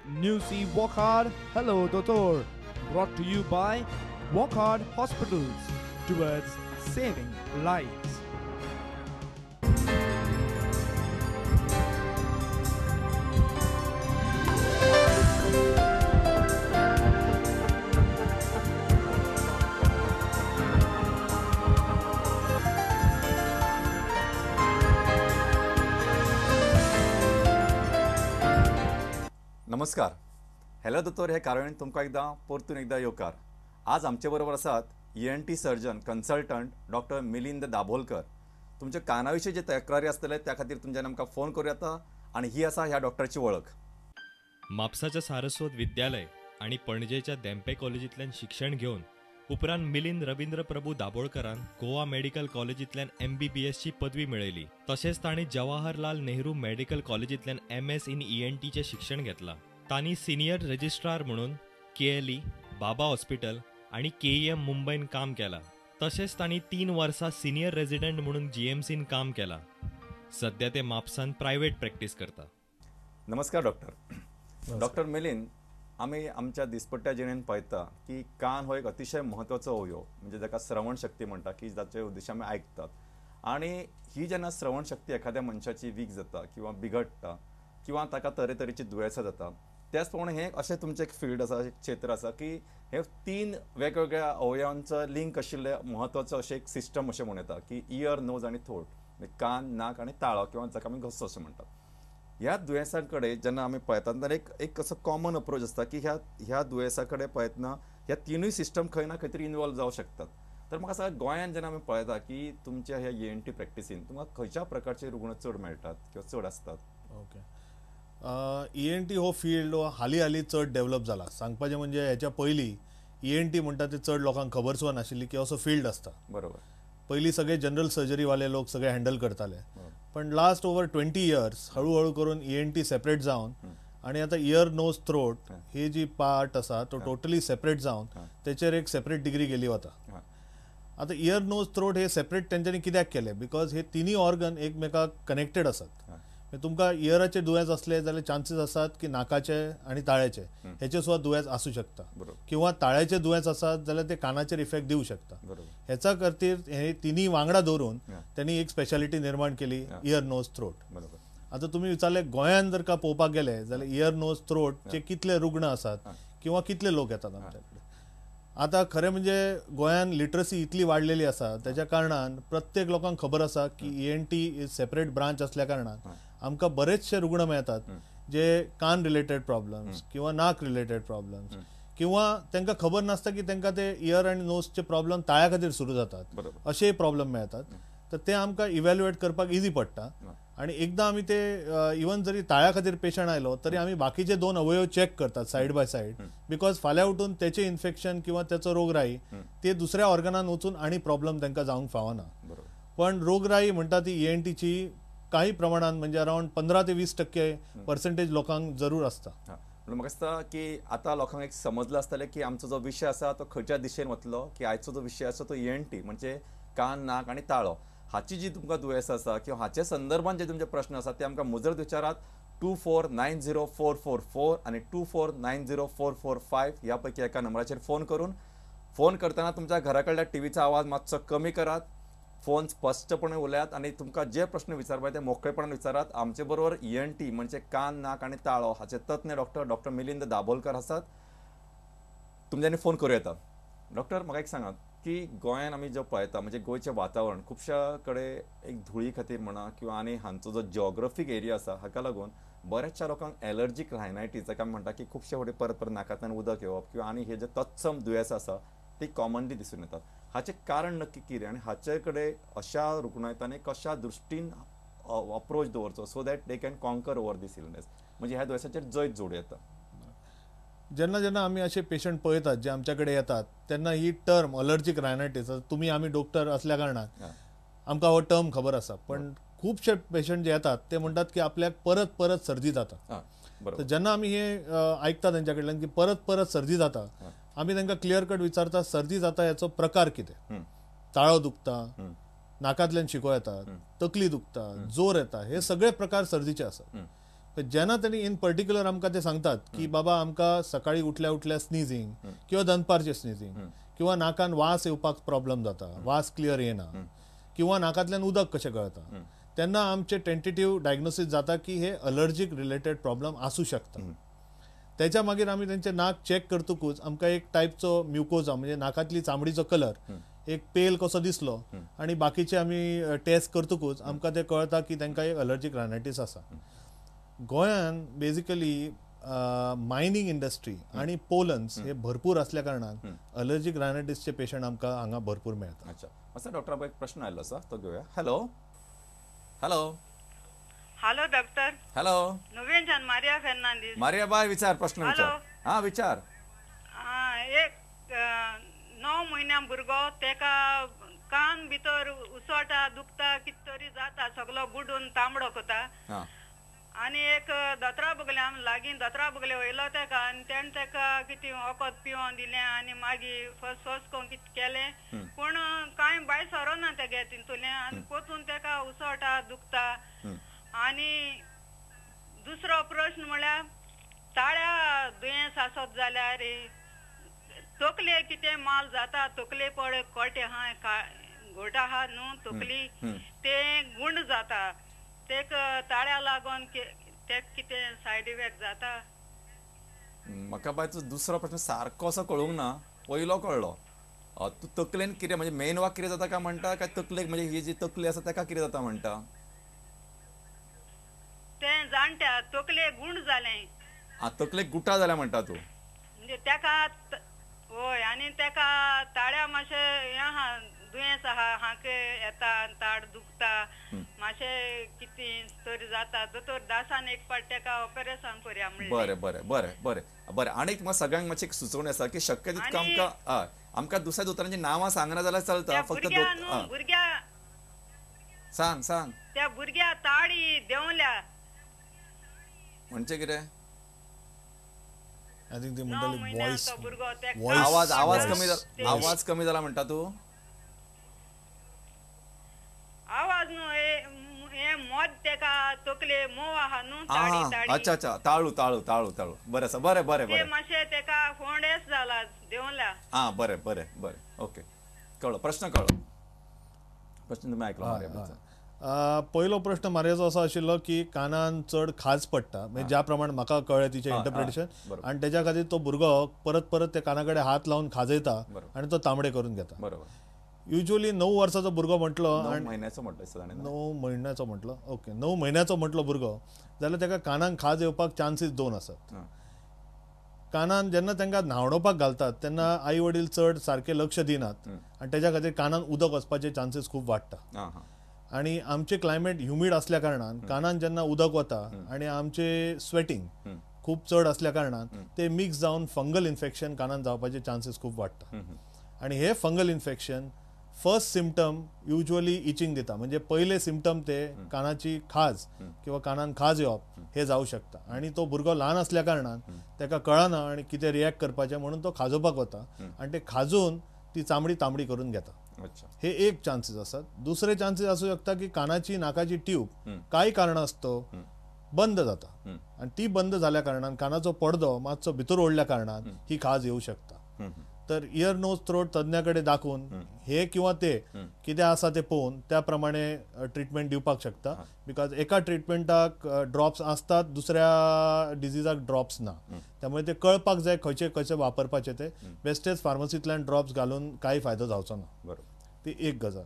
New See Wockhardt Hello Dotor, brought to you by Wockhardt Hospitals, towards saving lives. नमस्कार, hello दोतोर हे कारण तुमकां एकदां परतून एकदां येवकार. आज आमचे बरोबर आसात ENT surgeon consultant doctor Milind Dabholkar. तुमच्या काना विशीं जे तक्रारी आसतले त्या खातीर तुमच्यान आमकां फोन करूं येता आनी ही आसा ह्या डॉक्टराची वळख. म्हापसाच्या सारस्वत विद्यालय आनी पणजेच्या धेंपे कॉलेजींतल्यान शिक्षण घेवन उपरांत मिलिंद रवींद्र प्रभू दाभोळकरान गोवा मेडिकल कॉलेजींतल्यान MBBS ची पदवी मेळयली. तशेंच तांणी जवाहरलाल नेहरू मेडिकल कॉलेजींतल्यान MS इन ENTचें शिक्षण घेतलां. तांणी सिनियर रजिस्ट्रार म्हणून KLE, बाबा हॉस्पिटल आनी KEM मुंबयन काम केलां. तशेंच तांणी 3 वर्सां सिनियर रेजिडंट म्हणून GMCन काम केलां. सध्या ते म्हापसान प्रायव्हेट प्रॅक्टीस करता. नमस्कार डॉक्टर. डॉक्टर मिलिंद, आमी आमच्या दिसपट्ट्या जिणेन पळयता की कान हो एक अतिशय म्हत्वाचो अवयव, म्हणजे जाका श्रवण शक्ती म्हणटा, की जाचे उद्देश आमी आयकतात. आनी ही जेन्ना श्रवण शक्ती एखाद्या मनशाची वीक जाता किंवा बिगडटा किंवा ताका तरेतरेची दुयेंसां जाता, त्याच प्रमाणे हें अशें तुमचें एक फिल्ड आसा, एक क्षेत्र आसा की हे 3 वेगवेगळ्या अवयवांचो लिंक आशिल्लें म्हत्वाचो अशें एक सिस्टम अशें म्हणूं येता की इयर, नोज आनी थ्रोट, म्हणजे कान, नाक आनी ताळो किंवा जाका आमी घस्सो अशें म्हणटात. ह्या दुयेंसां कडेन जेन्ना आमी पळयतात तेन्ना एक असो कॉमन अप्रोच आसता की ह्या दुयेंसा कडेन पळयतना ह्या तिनूय सिस्टम खंय ना खंय तरी इनवॉल्व जावं शकतात. तर म्हाका सांगा, गोंयांत जेन्ना आमी पळयता की तुमच्या ह्या ENT प्रॅक्टिसीन तुमकां खंयच्या प्रकारचे रुग्ण चड मेळटात किंवा चड आसतात? ओके, ENT हो फिल्ड हालीं हालीं चड डेव्हलप जाला. सांगपाचें म्हणजे हेच्या पयलीं ENT म्हणटा ते चड लोकांक खबर सुद्दां नाशिल्ली की असो फिल्ड आसता. बरोबर. पयलीं सगळे जनरल सर्जरीवाले लोक सगळे हँडल करताले, पण लास्ट ओवर 20 इयर्स हळूहळू करून ENT separate जावन आनी आतां इयर, नोज, थ्रोट ही जी पार्ट आसा तो टोटली सेपरेट जावन तेचेर एक सेपरेट डिग्री गेली वता. आतां इयर, नोज, थ्रोट हे सेपरेट तेंच्यांनी कित्याक केले? Because हे तिनूय ऑर्गन एकमेकाक कनेक्टेड आसात. तुमकां इयराचे दुयेंस आसले जाल्यार चान्सीस आसात की नाकाचे आनी ताळ्याचे हेचे सुद्दां दुयेंस आसूं शकता, किंवा ताळ्याचे दुयेंस आसात जाल्यार ते कानाचेर इफेक्ट दिवं शकता. हेचा खातीर हे तिनूय वांगडा दवरून त्यांनी एक स्पेशालिटी निर्माण केली, इयर, नोज, थ्रोट. आतां तुमी विचारले गोंयांत जर का पळोवपाक गेले जाल्यार इयर, नोज, थ्रोटचे कितले रुग्ण आसात किंवा कितले लोक येतात आमच्या कडेन. आतां खरें म्हणजे गोंयांत लिटरसी इतली वाडलेली आसा तेच्या कारणान प्रत्येक लोकांक खबर आसा की ENT is separate branch असल्या कारणान आमकां बरेचशे रुग्ण मेळटात जे कान रिलेटेड प्रॉब्लम्स किंवा नाक रिलेटेड प्रॉब्लम्स किंवा तांकां खबर नासता की तांकां ते इयर आनी नोजचे प्रॉब्लम ताळ्या खातीर सुरू जातात, अशेय प्रॉब्लम मेळटात. तर ते आमकां इव्हॅल्युएट करपाक इजी पडटा. आनी एकदां आमी ते इवन जरी ताळ्या खातीर पेशंट आयलो तरी आमी बाकीचे 2 अवयव चॅक करतात सायड बाय सायड, because फाल्यां उठून तेचें इन्फेक्शन किंवा तेचो रोगराई ते दुसऱ्या ऑर्गनान वचून आनी प्रॉब्लम तांकां जावंक फावना. पण रोगराई म्हणटा ती ENTची काही प्रमाणात म्हणजे अरावंड 15 ते 20% पर्सेंटेज लोकांक जरूर आसता. म्हणून म्हाका दिसता की आतां लोकांक एक समजलां आसतलें की आमचो जो विशय आसा तो खंयच्या दिशेन वतलो, की आयचो जो विशय आसा तो ENT म्हणजे कान, नाक आनी ताळो हाची जी तुमकां दुयेंस आसा किंवा हाचे संदर्भान जे तुमचे प्रश्न आसा ते आमकां मुजरत विचारात. 2490444 आनी 2490445 ह्या पैकी एका नंबराचेर फोन करून, फोन करतना तुमच्या घरा कडल्या टीव्हीचो आवाज मातसो कमी करात, फोन स्पश्टपणे उलयात आनी तुमकां जे प्रश्न विचारपाक ते मोकळेपणान विचारात. आमचे बरोबर ENT म्हणजे कान, नाक आनी ताळो हाचे तज्ञ डॉक्टर मिलिंद दाभोलकर आसात. तुमच्यांनी फोन करूं येता. डॉक्टर, म्हाका एक सांगात की गोंयांत आमी जो पळयता म्हणजे गोंयचें वातावरण खुबश्या कडेन एक धुळी खातीर म्हणा किंवा आनी हांचो जो जिओग्राफीक एरिया आसा हाका लागून बऱ्याचशा लोकांक एलर्जीक रायनायटीस जाका आमी म्हणटा की खुबशे फावटी परत परत नाकांतल्यान उदक येवप किंवा आनी हे जे तत्सम दुयेंस आसा ती कॉमनली दिसून येतात. हाचें कारण नक्की कितें आनी हाचे कडेन अशा रुग्णांनी कशा दृश्टीन अप्रोच दवरचो so that they can conquer over this illness, म्हणजे ह्या दुयेंसाचेर जैत जोडूं येता? जेन्ना जेन्ना आमी अशे पेशंट पळयतात जे आमच्या कडेन येतात तेन्ना ही टर्म अलर्जीक रायनायटीस, तुमी आमी डॉक्टर असल्या कारणान आमकां हो टर्म खबर आसा, पण खुबशे पेशंट जे येतात ते म्हणटात की आपल्याक परत परत सर्दी जाता. तर जेन्ना आमी हे आयकता तेंच्या कडल्यान की परत परत सर्दी जाता, आमी तांकां क्लियर कट विचारता सर्दी जाता हेचो प्रकार कितें, ताळो दुखता, नाकांतल्यान शिको येता, तकली दुखता, जोर येता, हे सगळे प्रकार सर्दीचे आसात. पण जेन्ना तेणी इन पर्टिक्युलर आमकां ते सांगतात की बाबा आमकां सकाळी उठल्या उठल्या स्निझींग किंवा दनपारचे स्निझींग किंवा नाकान वास येवपाक प्रॉब्लम जाता, वास क्लियर येना किंवा नाकांतल्यान उदक कशें गळता, तेन्ना आमचे टेंटेटिव्ह डायग्नोसीस जाता की हे अलर्जीक रिलेटेड प्रॉब्लम आसूं शकता. त्याच्या मागीर आमी तेंचे नाक चॅक करतकूच आमकां एक टायपचो म्युकोजा म्हणजे नाकांतली चामडीचो कलर एक पेल कसो दिसलो आनी बाकीचे आमी टेस्ट करतकूच आमकां ते कळता की तांकां एक अलर्जीक रायनायटीस आसा. गोंयान बेजिकली मायनींग इंडस्ट्री आनी पोलन्स हे भरपूर असल्या कारणान अलर्जीक रायनायटीसचे पेशंट आमकां हांगा भरपूर मेळटा. अच्छा, मातसो डॉक्टर एक प्रश्न आयलो आसा तो घेवया. Hello hello hello doctor. Hello, नुवेंच्यान मारिया फेर्नांदीस. मारिया बाय, विचार प्रश्न विचार. हा विचार. एक 9 म्हयन्या भुरगो तेका कान भितर उसवटा दुखता कितें तरी जाता, सगलो बुडून तांबडो कोता. आनी एक दोतोरा बगले आमी लागीं दोतोरा बगले वयलो तेका आनी तेणें तेका कितें वखद पिवोन दिलें आनी मागीर फर्स्ट फर्स्ट करून कितें केलें पूण कांय भायर सरोना तेगे तितूंतलें आनी पोतून तेका उसवटा दुखता. आनी दुसरो प्रश्न म्हळ्यार ताळ्या दुयेंस आसत जाल्यार तकले कितें माल जाता, तकले पळय कोटे आहा घोट आहा न्हू तकली ते गुंड जाता, तेक ताळ्या लागून ते कितें सायड इफेक्ट जाता. म्हाका बाय तूं दुसरो प्रश्न सारको असो कळूंक ना, पयलो कळ्ळो. तूं तकलेन कितें म्हणजे मेन वाक कितें जाता काय म्हणटा, काय तकलेक म्हणजे ही जी तकली आसा ताका कितें जाता म्हणटा? ते जाणट्या तकले गुंड जालें. आं, तकलेक गुटा जाल्या म्हणटा तूं. म्हणजे तेका हय, आनी तेका ताळ्या मातशें हें आहा दुयेंस आहा, हांक येता ताड दुखता मातशें कितें तरी जाता. दोतोर दासान एक फावट तेका ऑपरेशन करया म्हणलें. बरें बरें बरें बरें बरें. आनी म्हाका सगळ्यांक मातशी एक सुचोवणी आसा की शक्य तितकें आमकां हय आमकां दुसऱ्या दोतोरांची नांवां सांगना जाल्यार चलता, फक्त भुरग्या सांग सांग त्या भुरग्या ताळी देंवल्या म्हणजे कितें? I think ते म्हणटाले वॉयस आवाज आवाज कमी जाला, आवाज कमी जाला म्हणटा तूं? आवाज न्हू हे मोद तेका तकले मोव आहा न्हू ताळी ताळी. अच्छा अच्छा, ताळू ताळू ताळू ताळू. बरें आसा, बरें बरें बरें. मातशें तेका फोंडेच जाला देंवल्या. आं बरें बरें बरें, ओके कळ्ळो प्रश्न, कळ्ळो प्रश्न तुमी आयकलो. पयलो प्रश्न मारियाचो असो आशिल्लो की कानान चड खाज पडटा, म्हणजे ज्या प्रमाणे म्हाका कळ्ळें तिचें इंटरप्रिटेशन, आनी तेज्या खातीर तो भुरगो परत परत त्या काना कडेन हात लावन खाजयता आनी तो तांबडे करून घेता. बरोबर. युजली 9 वर्साचो भुरगो म्हटलो, 9 म्हयन्याचो म्हटलो, 9 म्हयन्याचो म्हटलो, ओके 9 म्हयन्याचो म्हटलो भुरगो जाल्यार ताका कानान खाज येवपाक चान्सीस 2 आसात. कानान जेन्ना तांकां न्हावडोवपाक घालतात तेन्ना आई वडील चड सारकें लक्ष दिनात आनी तेज्या खातीर कानान उदक वचपाचे चान्सीस खूब वाडटा. आनी आमचें क्लायमेट ह्युमीड असल्या कारणान कानान जेन्ना उदक वता आनी आमचे स्वेटिंग खूब चड असल्या कारणान ते मिक्स जावन फंगल इन्फेक्शन कानान जावपाचे चान्सीस खूब वाडटा. आनी हे fungal infection first symptom usually itching दिता, म्हणजे पयले सिमटम ते कानाची खाज किंवा कानान खाज येवप हे जावं शकता. आनी तो भुरगो ल्हान असल्या कारणान ताका कळना आनी कितें रिएक्ट करपाचें म्हणून तो खाजोवपाक वता आनी ते खाजून ती चामडी तांबडी करून घेता. हे एक चान्सीस आसात. दुसरे चान्सीस आसूं शकता की कानाची नाकाची ट्यूब कांय कारणास्तव बंद जाता आनी ती बंद जाल्या कारणान कानाचो पडदो मातसो भितर ओडल्या कारणान ही खाज येवं शकता. तर इयर नोज थ्रोट तज्ञा कडेन दाखोवन हे किंवा ते कितें आसा ते पळोवन त्या प्रमाणे ट्रिटमेंट दिवपाक शकता. Because एका ट्रिटमेंटाक ड्रॉप्स आसतात, दुसऱ्या डिजीजाक ड्रॉप्स ना, त्यामुळे ते कळपाक जाय खंयचे खंयचे वापरपाचे ते. बेस्टेच फार्मसींतल्यान ड्रॉप्स घालून कांय फायदो जावचो ना. बरोबर, ती एक गजाल.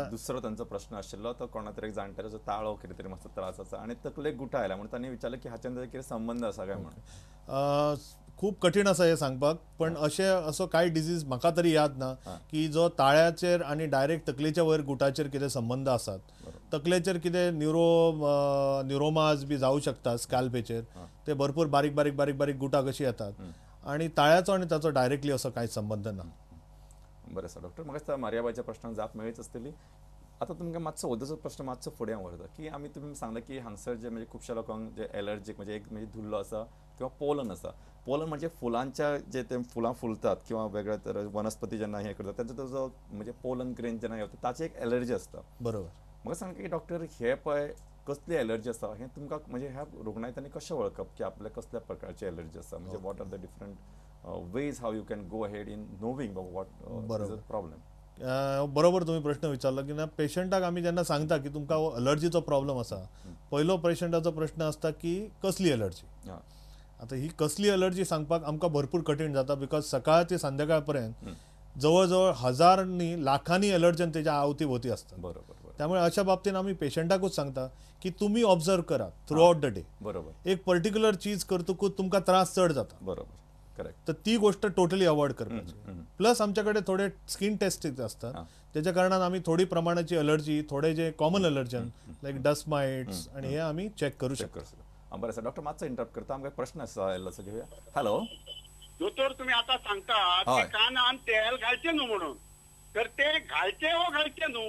दुसरो तांचो प्रश्न आशिल्लो तो कोणा तरी एक जाणटेल्याचो ताळो कितें तरी मातसो त्रास आसा आनी तकलेक गुठा आयला म्हणून तांणी विचारलें की हाच्यान कितें संबंद आसा काय म्हणून. खूब कठीण आसा हें सांगपाक, पण अशें असो कांय डिजीज म्हाका तरी याद ना की जो ताळ्याचेर आनी डायरेक्ट तकलेच्या वयर गुटाचेर कितें संबंद आसात. तकलेचेर कितें न्युरोमाज बी जावं शकता स्कॅल्पेचेर, ते भरपूर बारीक बारीक बारीक बारीक गुटां कशीं येतात आनी ताळ्याचो आनी ताचो डायरेक्टली असो कांय संबंद ना. बरें आसा डॉक्टर, म्हाका दिसता मारियाबायच्या प्रश्नाक जाप मेळीच आसतली. आतां तुमकां मातसो ओदोचो प्रश्न मातसो फुडें व्हरता की आमी तुमी सांगलें की हांगसर जे म्हणजे खुबश्या लोकांक जे एलर्जीक म्हणजे एक म्हणजे धुल्लो आसा किंवा पोलन आसा, पोलन म्हणजे फुलांच्या जे ते फुलां फुलतात किंवा वेगळ्या तर वनस्पती जेन्ना हें करतात तेंचो जो म्हणजे पोलन ग्रेन जेन्ना येता ताची एक एलर्जी आसता. बरोबर. म्हाका सांग की डॉक्टर हे पळय कसली एलर्जी आसा हें तुमकां म्हणजे ह्या रुग्णायतांनी कशें वळखप की आपल्याक कसल्या प्रकारची एलर्जी आसा, म्हणजे what are the different ways how you can go ahead in knowing what is a problem? बरोबर तुम्ही प्रश्न विचारलो की ना पेशंटाक आमी जेन्ना सांगता की तुमकां अलर्जीचो प्रॉब्लम आसा, पयलो पेशंटाचो प्रश्न आसता की कसली अलर्जी. आतां ही कसली अलर्जी सांगपाक आमकां भरपूर कठीण जाता, because सकाळ ते संध्याकाळ पर्यंत जवळ जवळ हजारांनी लाखांनी अलर्जन तेच्या आवती भोवती असतात. बरोबर. त्यामुळे अशा बाबतीत आमी पेशंटाकूच सांगता की तुम्ही ऑब्झर्व करा थ्रू आउट the day. बरोबर. एक पर्टिक्युलर चीज करतकूच तुमकां त्रास चड जाता. बरोबर, करेक्ट. तर ती गोष्ट टोटली अवॉइड करपाची. प्लस आमच्याकडे थोडे स्किन टेस्ट असतात, त्याच्या कारणान आमी थोडी प्रमाणाची अलर्जी, थोडे जे common allergen like dust mites आणि हे आमी चेक करू शकतो. बरं सर, डॉक्टर मातसो इंटरप्ट करता, आमकां प्रश्न आसा आयिल्लो आसा, घेवया. हॅलो दोतोर, तुम्ही आता सांगता की कानान तेल घालचे न्हू म्हणून, तर ते घालचे हो घालचे न्हू?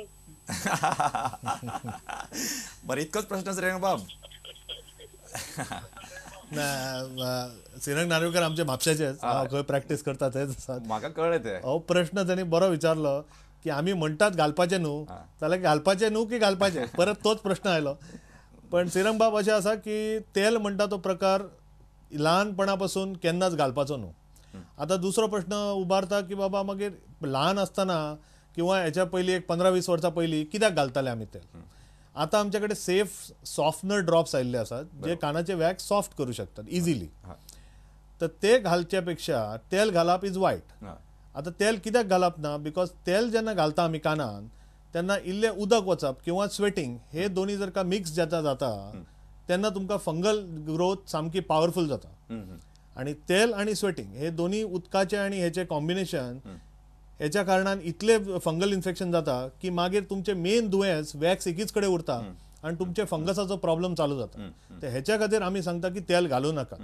बरं, इतकोच प्रश्न श्रीरंग बाब. श्रीरंग नार्वेकर आमचे म्हापशेचेच, हांव खंय प्रॅक्टीस करता तेच आसात. म्हाका कळ्ळें तें. हो प्रश्न तांणी बरो विचारलो की आमी म्हणटात घालपाचें न्हू, जाल्यार घालपाचें न्हू की घालपाचें, परत तोच प्रश्न आयलो. पण श्रीरंग बाब अशें आसा की तेल म्हणटा तो प्रकार ल्हानपणा पासून केन्नाच घालपाचो न्हू. आतां दुसरो प्रश्न उबारता की बाबा मागीर ल्हान आसतना किंवा हेच्या पयलीं एक 15-20 वर्सां पयलीं कित्याक घालताले आमी तेल? आतां आमचे कडेन सेफ सॉफ्टनर ड्रॉप्स आयिल्ले आसात जे कानाचे वॅक्स सॉफ्ट करू शकतात इझिली. तर ते घालच्या पेक्षा तेल घालप is वायट. आतां तेल कित्याक घालप ना, because तेल जेन्ना घालता आमी कानान तेन्ना इल्लें उदक वचप किंवा स्वेटिंग हे दोन्ही जर का मिक्स जाता जाता तेन्ना तुमकां फंगल ग्रोथ सामकी पावरफूल जाता. आणि तेल आणि स्वेटिंग हे दोन्ही उदकाचे आणि हेचे कॉम्बिनेशन हेच्या कारणान इतले फंगल इन्फेक्शन जाता की मागीर तुमचे मेन दुयेंस वॅक्स एकीच कडेन उरता आणि तुमचे फंगसाचो प्रॉब्लम चालू जाता. तर हेच्या खातीर आमी सांगता की तेल घालू नाकात,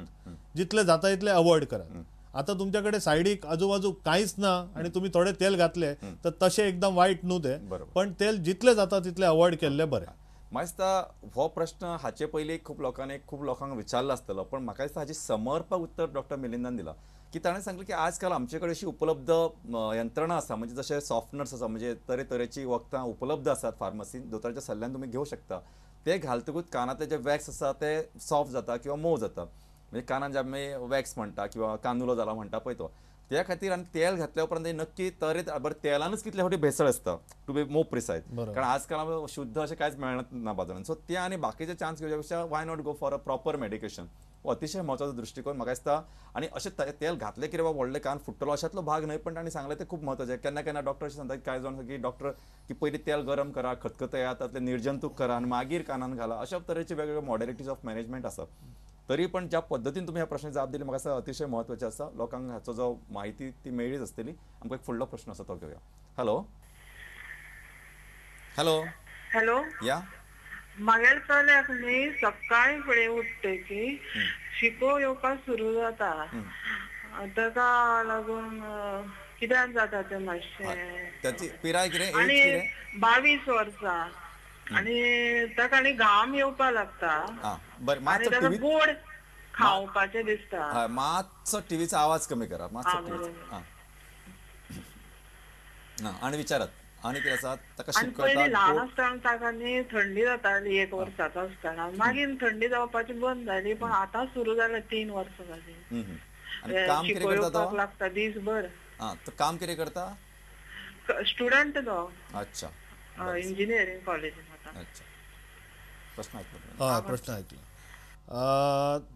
जितले जाता तितले अवॉइड करात. आतां तुमच्या कडेन सायडीक आजूबाजू कांयच ना आणि तुम्ही थोडे तेल घातले तर तशें एकदम वायट न्हू तें, पण तेल जितले जाता तितले अवॉइड केल्ले बरें. म्हाका दिसता हो प्रश्न हाचे पयलीं खूब लोकांनी खूब लोकांक विचारलो आसतलो, पण म्हाका दिसता हाची समर्पक उत्तर डॉक्टर मिलिंदान दिला की ताणें सांगलें की आजकाल आमचे कडेन अशी उपलब्ध यंत्रणा आसा, म्हणजे जशे सॉफ्टनर्स आसा, म्हणजे तरेतरेची वखदां उपलब्ध आसात फार्मसीन, दोतोराच्या सल्ल्यान तुमी घेवं शकता. ते घालतकूच कानांतले जे वॅक्स आसा ते सॉफ्ट जाता किंवा मोव जाता, म्हणजे कानान जे आमी वॅक्स म्हणटा किंवा कानुलो जाला म्हणटा पळय तो, त्या खातीर. आनी तेल घातल्या उपरांत नक्की तरे बरें तेलानूच कितले फावटी भेसळ आसता टू बी मोर प्रिसायज, कारण आजकाल शुद्ध अशें कांयच मेळना बाजारान. सो ते आनी बाकीचे चान्स घेवच्या पेक्षा why not go for a proper medication, हो अतिशय म्हत्वाचो दृश्टिकोन म्हाका दिसता. आनी अशें तेल घातलें की रे बाबा व्हडलें कान फुट्टलो अशांतलो भाग न्हय, पण तांणी सांगलें तें खूब म्हत्वाचें. केन्ना केन्ना डॉक्टर अशें सांगता कांय जाण की डॉक्टर की पयलीं तेल गरम करा, खतखतया, तातलें निर्जंतूक करा आनी मागीर कानान घाला, अशा तरेचे वेगवेगळे मॉडेलिटीज ऑफ मॅनेजमेंट आसा. तरी पण ज्या पद्दतीन तुमी ह्या प्रश्नाची जाप दिली म्हाका दिसता अतिशय म्हत्वाचें आसा, लोकांक हाचो जो म्हायती ती मेळ्ळीच आसतली. आमकां एक फुडलो प्रश्न आसा तो घेवया. हॅलो हॅलो हॅलो, या मागेल चल्याक न्ही सकाळी फुडें उठ्ठकी शिको येवपाक सुरू जाता, ताका लागून कित्याक जाता तें मातशें. ताची पिराय कितें? आनी 22 वर्सां, आनी ताका आनी घाम येवपाक लागता. बरें, आनी ताका गोड खावपाचें दिसता. मातसो टिवीचो आवाज कमी करा, मातसो टिवीचो. आनी विचारात आनी कितें आसा ताका. पयलीं ल्हान आसतना ताका न्ही थंडी जाताली, 1 वर्साचो आसतना, मागीर थंडी जावपाची बंद जाली, पण आतां सुरू जालें 3 वर्सां जालीं. काम कितें करता तो? लागता दीसभर. काम कितें करता? स्टुडंट तो. अच्छा, इंजिनियरींग कॉलेजीन वता. अच्छा, प्रश्न ऐकलो. हय, प्रश्न ऐकलो.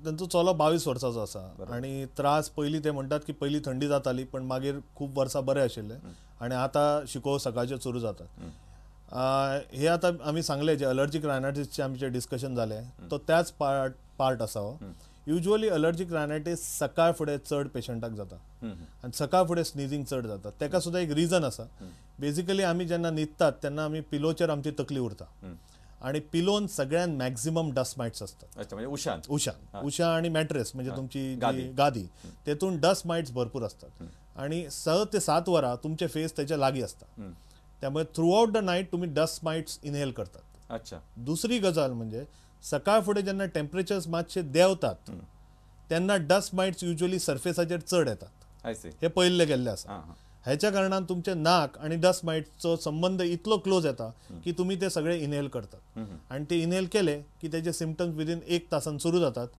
तांचो चलो 22 वर्साचो आसा आनी त्रास पयलीं ते म्हणटात की पयलीं थंडी जाताली, पण मागीर खूब वर्सां बरें आशिल्लें आनी आतां शिकोव सकाळचें सुरू जातात. हे आतां आमी सांगलें जे अलर्जीक रायनायटीसचें आमचें डिस्कशन जालें तो त्याच पार्ट आसा हो. युज्वली अलर्जीक रायनायटीस सकाळ फुडें चड पेशंटाक जाता आनी सकाळ फुडें स्निजींग चड जाता. ताका सुद्दां एक रिजन आसा. बेजिकली आमी जेन्ना न्हिदतात तेन्ना आमी पिलोचेर आमची तकली उरता आनी पिलोन सगळ्यात मॅक्झिमम डस्ट मायट्स असतात. अच्छा, म्हणजे उशान उशान उशा आणि मॅट्रेस म्हणजे तुमची गादी तेतून डस्ट मायट्स भरपूर असतात आणि 6 ते 7 वरां तुमचे फेस त्याच्या लागी असता, त्यामुळे थ्रू आउट the night तुम्ही डस्ट मायट्स इनहेल करतात. अच्छा. दुसरी गजाल म्हणजे सकाळ फुडें जेन्ना टेम्परेचर्स मातशे देंवतात तेन्ना डस्ट मायट्स युज्वली सर्फेसाचेर चड येतात, हे पळयल्ले गेल्ले आसा. ह्याच्या कारणान तुमचे नाक आणि डस्ट मायटचो संबंध इतलो क्लोज येता की तुमी ते सगळे इनहेल करतात, आनी ते इनहेल केले की तेजे सिमटम्स विदीन 1 तासान सुरू जातात.